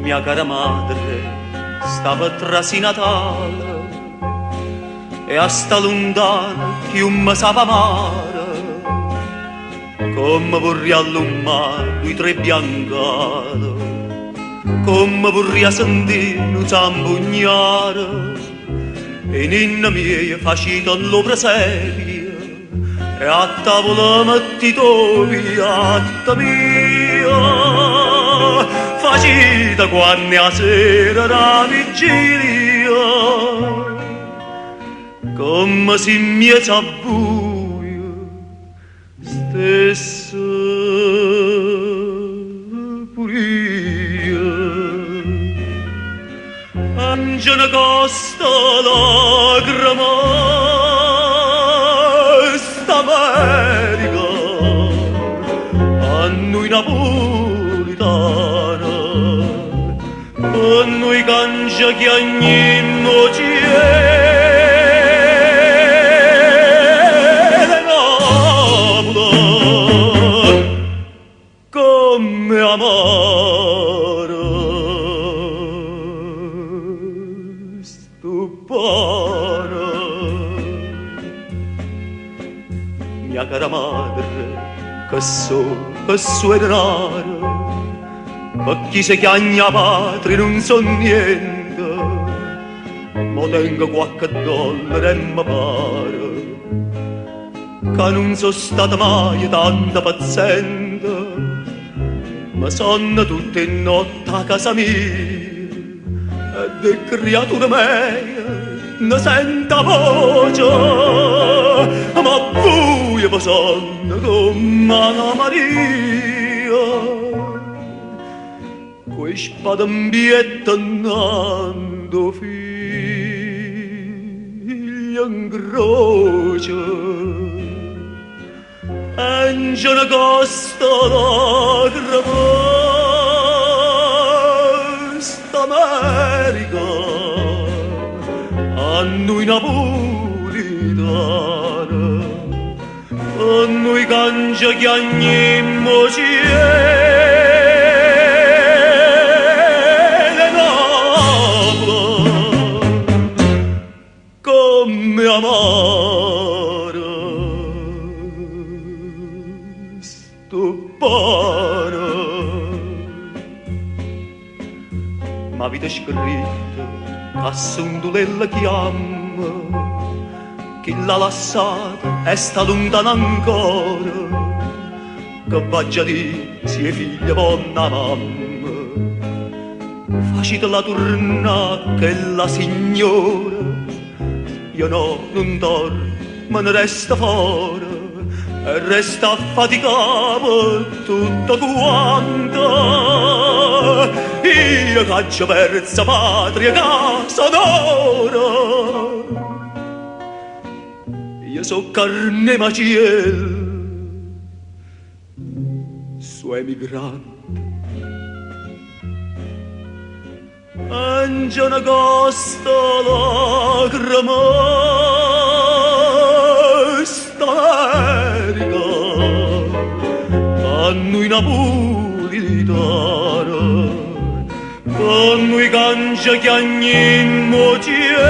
Mia cara madre, sta pe trasì Natale e a sta luntano cchiù me sape amaro. Comme vurria allummà dui tre biancale, comme vurria sentì nu zampugnaro. E ninna mia facite lo presepio e a tavola mettite 'o piatto mio. Facite quanno è 'a sera d' 'a vigilia, comme si 'mmiezzo a vuje stesse pur'io. Nce ne costa lacrima st'America a nui napulitane, pe nui ca nce chiagnimmo 'o cielo 'e Napule comm'è amaro stu ppane. Mia cara madre, che so, che so 'e denare, pe chi se chiagne 'a patria nun so' niente, mo tengo quacche dollaro e me pare ca nun so' stato maje tanto pezzente, me sonno tutt' 'e notte 'a casa mia e d' 'e criature meje ne sento 'a voce, ma a vuje ve sonno comm' a na Maria cu 'e spade 'mpietto 'nnante 'o figlio 'ncroce. E nce ne costa lacrima st'America a nui napulitane, a nui ca nce chiagnimmo 'o cielo 'e Napule comm'è amaro stu ppane. M'avite scritto c'Assuntulella chiamma, chi l'ha lassata e sta luntana ancora, che v'aggia di' si 'e figlie vonno 'a mamma, facitela turnà chella signora, io no, nun torno, me ne resto fora e resto a faticà pe tutto quanto. Io ch'aggio perzo patria, casa, onore, io so' carne 'e maciello, so' emigrante. E nce ne costa lacrima st'America a nui napulitane, a nui ca nce chiagnimmo 'o cielo.